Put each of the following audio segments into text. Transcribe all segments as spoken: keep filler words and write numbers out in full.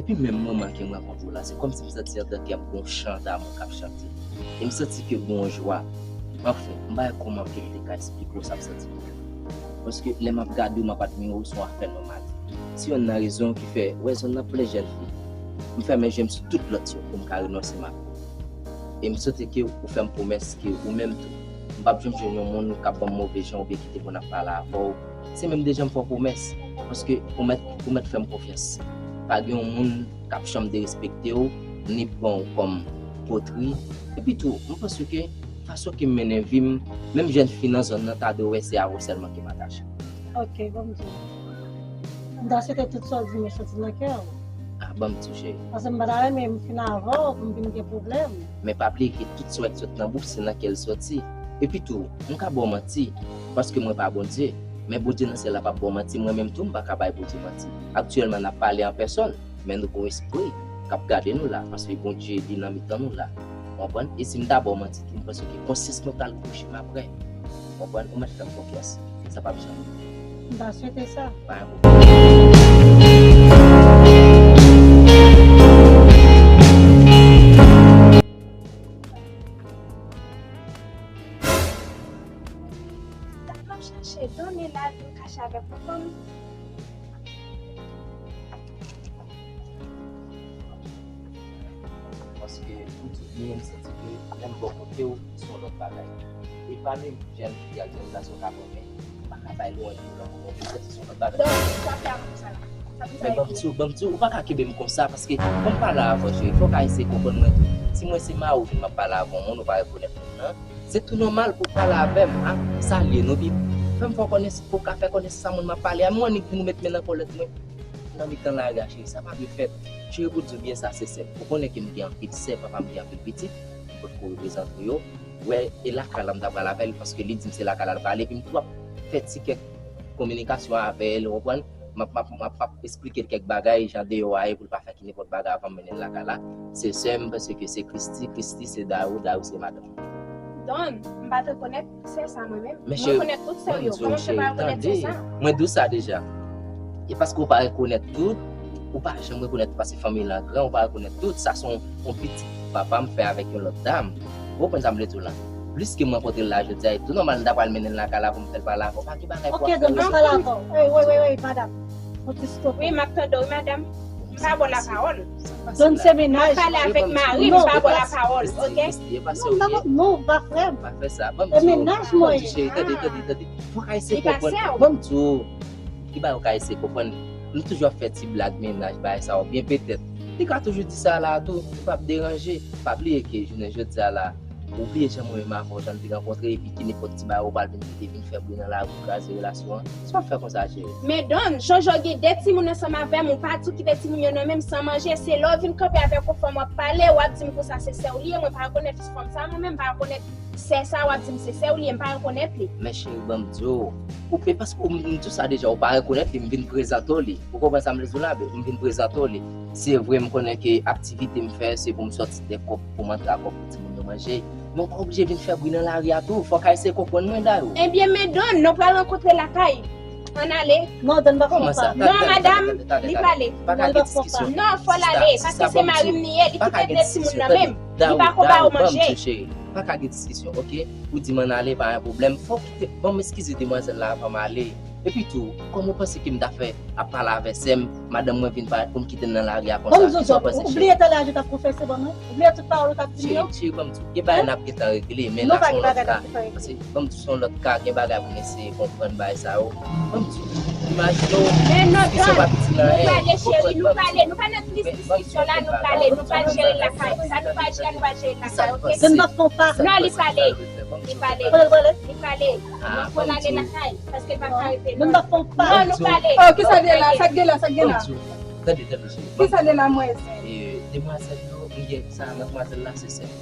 Depi menm moman ke m rankontre w la, se kòmsi m santi anndan kè m gon chan damou k ap chante. E m santi ke gon jwa. Anfen, m pa wè kòman ke m te ka esplike w sa m santi pou ou. Paske lè m ap gade w, m ap admire w, se yon afè nòmal. Se yonn nan rezon ki fè, w wè zòn nan plen jèn fi. M fèmen je m sou tout lòt yo pou m ka renonse m ak ou. E m swete ke ou fè m pwomès ke ou menm tou, m p ap janm jwenn yon moun k ap ban m move jan oubyen ki te konn ap pale avè w. Se menm deja m fè w pwomès, paske ou mèt, ou mèt fè m konfyans. Pa gen yon moun k ap janm derespekte w, ni pran w kòm potri. Epi tou, m panse ke fason ke m mennen vi m, menm jèn fi nan zòn nan ta dwe wè se avè w sèlman ke m atache. Ok, bon, m di w. M ta swete tout sa w di m yo soti nan kè w. Ah, ban m di w, cheri. Paske m pa ta renmen m fin avè w pou m vin gen pwoblèm. Men pa bliye ke tout sa w wè k sot nan bouch, se nan kè l soti. Epi tou, m ka ba w manti, paske mwen pa Bondye. Men Bondye nan syèl la p ap ba w manti, mwen menm tou, m pa ka bay Bondye manti. Aktyèlman, n ap pale an pèsòn, men nou gon espri k ap gade nou la, paske Bondye, li nan mitan nou la. Ou konprann? E si m ta ba w manti tou, m panse ke konsyans mwen pral kouche m aprè. Ou konprann? Ou mèt fè m konfyans. Sa p ap janm rive. M ta swete sa. Pa gen pwoblèm. Dat m ap chache Don e la vin kache avèk yon fanm. Paske pou di byen, m santi ke lè m bò kote w, se yon lòt bagay. E pami jèn fi ak jèn gason k ap renmen, m pa ka bay lwanj pou lanmou, non, m santi se yon lòt bagay. Donk, sa fè a konsa la. Sa pou sa Men ban m di w, ban m di w, ou pa ka kenbe m konsa, paske ban m pale avè w, cheri, fò w ka eseye konprann mwen tou. Si mwen se mari w vin m ap pale avè yon moun, ou pa rekonèt moun nan, se tou nòmal pou w pale avè m, a, sa l ye, nou bi, fè m fè w konnen, pou w ka fè konnen se sa moun m ap pale a, mwen annik vin ou met men nan kòlèt mwen. Nan mitan lari a, cheri, sa pa dwe fèt. Cheri, pou di w byen, sa se sè m. Ou konnen ke m gen anpil sè, papa m gen anpil pitit, m potko reprezante yo. Wè, e lakay la m ta pral avè l, paske li di m se lakay la l prale, epi m tou ap fè ti kèk kominikasyon avè l, ou konprann? M ap, m ap, m ap, m ap esplike l kèk bagay, jan deyò a ye, pou l pa fè ki nenpòt bagay avan m mennen l lakay la. Se sè m, paske se Christy, Christy se Darou, Darou se madanm. Don, m pa t rekonèt sè sa mwen menm. Men Mwen cheri, rekonèt tout sè ban m yo. di w, Kòman m fè cheri, pa rekonèt sè tande. sa? Mwen di w sa deja. E paske w pa rekonèt tout, ou pa janm rekonèt tout, paske fanmi lan gran, ou pa rekonèt tout. Sa se yon, yon pitit papa m fè avèk yon lòt dam. Ou konprann sa m vle di w la? Plis ke m rankontre l la jodi a, e tou nòmal, m ta pral mennen l lakay la pou m fè l pale avè w. Pa gen bagay pou Ok, ap fè Don, m ap pale avè w. Ey, wey, wey, wey, madanm. Yon ti stop. Wi, m ap tande w, wi, madanm. M pa bon lapawòl. Don se M ap mennaj. pale avèk mari m, m pa bon lapawòl, ok? Christy, e pa sè w Non, ye. non, non, pa frè m. Pa fè sa. Ban m E di w. mennaj Ban mwen m di w, ye. cheri, tande, tande, tande. Fò w ka eseye Li pa konprann. sè w. Ban m di w. Ki bagay ou ka eseye konprann? Nou toujou ap fè ti blag mennaj, bagay sa yo. Byen petèt, li ka toujou di sa la tou. Li p ap deranje. Pa bliye ke jounen jodi a la, ou bliye jan mwen menm avè w, jan n te rankontre, epi ki nenpòt ti bagay ou pral vin kite vin fè bri nan lari, kraze relasyon an. Sa w ap fè konsa, cheri? Men Don, Jojo gen de timoun ansanm avè m, ou pa di w kite timoun yo nan men m san manje. Se lè w vin kanpe avèk yon fanm w ap pale, w ap di m konsa se sè w li ye, mwen pa rekonèt fanm sa, mwen menm m pa rekonèt sè sa, w ap di m se sè w li ye, m pa rekonèt li. Men cheri, ban m di w, ou pe paske ou, m di w sa deja, ou pa rekonèt li, m vin prezante w li. Ou konprann sa m vle di w la, babe? M vin prezante w li. Se vre, m konnen ke aktivite m fè, se pou m sòti de kòb, pou m antre a kòb pou timoun yo manje. Men ou pa oblije vin fè bri nan lari a tou. Fò w ka eseye konprann mwen, Darou. Ebyen, men Don, nou pral rankontre lakay. Ann ale. Non, Don pa fè sa. Non, madanm, li prale. Pa ka gen diskisyon. Non, fò l ale, paske se mari m li ye, li kite de timoun nan men m. Li pa ko ba ou manje. Pa ka gen diskisyon, ok? Ou di m ann ale, pa gen pwoblèm. Fò w kite, ban m eskize demwazèl la avan m ale. Epi tou, kòman w panse ke m ta fè ap pale avè sè m, madanm mwen vin parèt pou m kite l nan lari a konsa? Kisa w panse, cheri? Ou bliye talè a je t ap konfese ban mwen? Ou bliye tout pawòl ou t ap di m yo? Cheri, cheri, ban m di w, gen bagay n ap gentan regle, men n ap fè yon lòt ka. Paske, ban m di w, se yon lòt ka, gen bagay pou n eseye konprann bagay sa yo. Ban m di w, imajine w, diskisyon pa piti nan anyen. Nou prale, cheri, nou prale, nou pa nan plis diskisyon la, nou prale, nou pral jere l lakay. Sa nou pral jere, nou pral jere l lakay, ok? Donn pa fè yon pa. Non, li prale. Li prale. Kote l prale? Li prale. Donk, fò l ale lakay, paske l pa ka rete non. Donn pa fè yon pa. Non, nou prale. Oh, kisa l ye la? Sa k gen la? Sa k gen la? Tande, tande, cheri. Kisa l ye la, mwen? E, demwazèl yo, m gen sa, madmwazèl la, se sè m.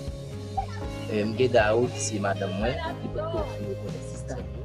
E, m gen Darou, ki se madanm mwen, li potko fin rekonèt sistèm yo.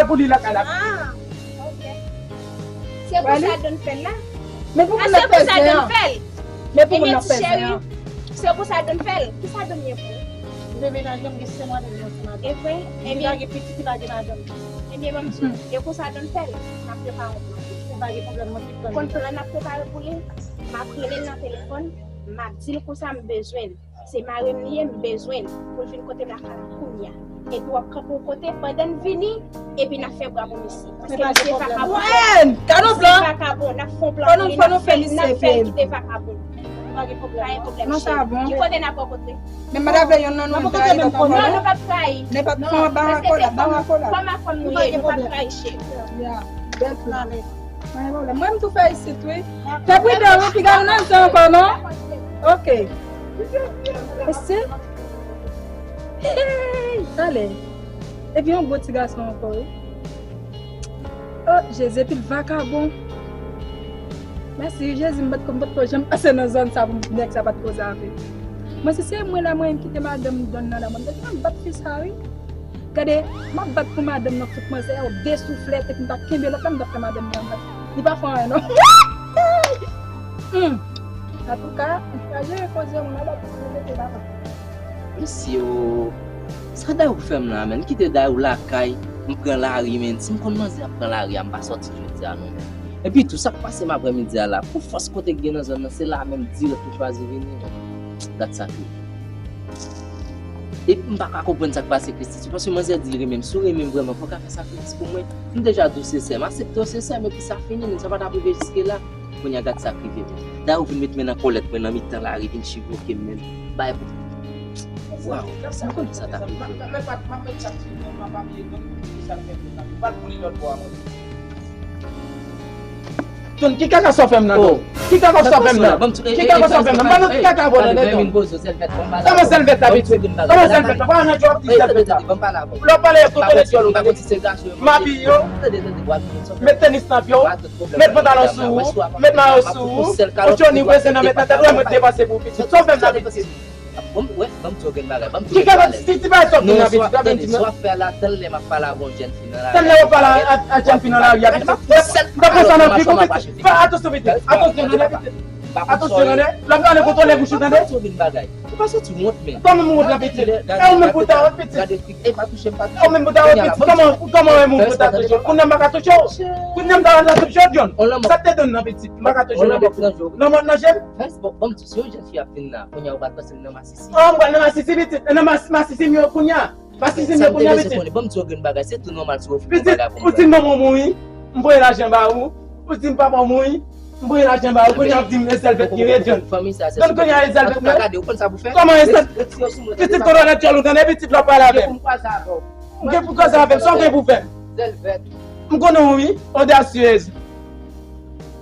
pa pou li lakay la. Ah, ok. Se pou sa Don fè l la. Men pou Ah, moun se nan pou sa fè Don an. Fè l. Men pou moun Ebyen, nan ti fè cheri, an. Se pou sa Don fè l. Ki sa Don ye pou ou? Demenajman m gen se mwa depi mwen se madan. E vre? Li Ebyen, lage pitit, li lage madanm. Ebyen, ban m di w. E pou sa Don fè l. N ap prepare yon plan. Ou pa gen pwoblèm, mwen tout plan. Konn plan n ap prepare pou li. M ap rele l nan telefòn. M ap di l konsa m bezwen l. Se mari m li ye, m bezwen l pou l vin kote m lakay la kounye a. Epi w ap kanpe yon kote pandan n vini, epi n ap fè bra pou misye. Paske misye vakabon. Gade yon plan. Vakabon, n ap fè yon plan pou li, n ap fè l kite vakabon. Pa gen pwoblèm. Kòman sa bon? Ki kote n ap rankontre? Men m pa t ap vle youn nan nou trayi, papa. Non, nou p ap trayi. Nenpòt fanm anba Makola, ba Makola. Fanm a fanm nou ye, nou p ap trayi, cheri. Ya, bèl plan. Pa gen pwoblèm. Mwen, m tou fè isit, wi. Fè pridan, wi, piga nou nan zòn ankò, non? Ok. Mèsi. Hey, talè. Epi yon gwo ti gason ankò, wi. Oh, Jezi, epi l vakabon. Mèsi, Jezi, m pa t ko, m pa t ko janm pase nan zòn sa pou nèg sa pa t koze avè m. Mwen, si se mwen la, mwen menm kite madanm m done nan la, mwen, m bat fi sa, wi. Gade, m ap bat pou madanm nan fout manzè yo de souflèt, epi m pa kenbe lòt la, m t ap fè madanm nan bat. Li pa fè anyen, non. Hmm. Antouka, m pa jere koze moun nan, m mete baba. Mesye, o, sa Dayou fè m la, menn? M kite Dayou lakay, m pran lari, menn. Si m konn manzè ap pran lari a, m pa sòti jodi a, non, menn. Epi tou, sa k pase m aprèmidi a la, pou fòs kote k gen nan zòn nan, se la menm dirèk m chwazi vini, menn. Gad sa k rive. Epi m pa ka konprann sa k pase Christy tou, paske manzè di li renmen m. Si w renmen m vrèman, fò w ka fè sakrifis pou mwen. M deja di w se sè m, aksepte w se sè m, epi sa fini, menn, sa pa t ap rive jiske la. Kounye a gad sa k rive m. Dayou vin met men nan kòlèt mwen nan mitan lari, vin chivwoke m, menn. Bay pou. Waw, sa konn sa t ap rive. Tony, ki kaka sa w fè m nan, Tony? Ki kaka sa w fè m nan? Ki kaka sa w fè m nan? M pa nan ti kaka vòlè, nèg. Kòman sèlvèt la, pitit? Kòman sèlvèt la? Pa nan djòl ti sèlvèt la. Lè w pale, kote nèg djòl ou nan, pitit? M abiye w. Met tenis nan pye w. Met pantalon sou ou. Met mayo sou ou. Ou Tony, ou bezwen nan met nan tèt ou, mwen depase pou pitit. Sa w fè m nan, pitit? Bon, wè, ban m di w yon grenn bagay, ban m di w yon grenn bagay. Ki bagay, ti, ti bagay sòt nan pitit, la, ban m di w. Swa fè la, tann lè m ap pale avè yon jèn fi nan lari. Tann lè w ap pale a, a, a jèn fi nan lari a, pitit. M pa pran sa nan vi pou pitit. Fè atansyon, pitit. Atansyon, tande, pitit. Atansyon, tande. Lè m pale, kontwole bouch ou, tande. Ban m di w yon grenn bagay. Ou pa soti wont, men. Kòman m wont la, pitit? E ou menm pou ta wont, pitit? Gade, e pa touche m, pa touche m. E ou menm pou ta wont, pitit? Kòman, kòman ou menm pou ta touche? Kounye a m pa ka touche w. Kounye a m ta wont la touche w, John. Sa te donn nan, pitit? M pa ka touche w nan, pitit. Nan mòn nan je m. Bon, ban m di w, si yon jèn fi ap vin la, kounye a ou pral panse m nan masisi. Oh, m pral nan masisi, pitit. Nan mas-, masisi m yo kounye a. Masisi m yo kounye a, pitit. Tony, ban m di w yon grenn bagay, se tou nòmal si w ofri yon bagay pou mwen. Pitit, ou di m manman w mouri, m voye lajan ba ou. Ou di m papa w mouri, m voye lajan ba ou. Kounye a w ap di m e sèlvèt ki rejwenn. Donk kounye a e sèlvèt mwen. Kòman e sèl-, pitit, kote w nan tchòl ou, tande, pitit, lè w pale avè m. M gen pou koze avè m, sa w gen pou fè m? M konnen w, wi, odasyez.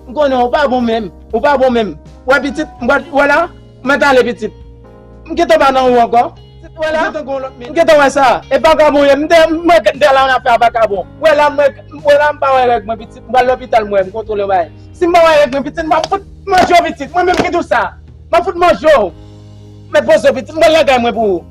M konnen w pa bon menm. Ou pa bon menm. Wè, pitit, m pral, wè la, mwen t ale, pitit. M gentan pa nan ou ankò. Wè la, m gentan wè sa. E vakabon ye, m te, m wè m te la nan afè a vakabon. Wè la, m wè, wè la, m pa wè règ mwen, pitit. M pral lopital, m wè, m kontwole bagay. Si m pa wè règ mwen, pitit, m ap fout manje w, pitit. Mwen menm ki di w sa. M ap fout manje w. Mèt poze w, pitit. M pral lakay mwen pou ou.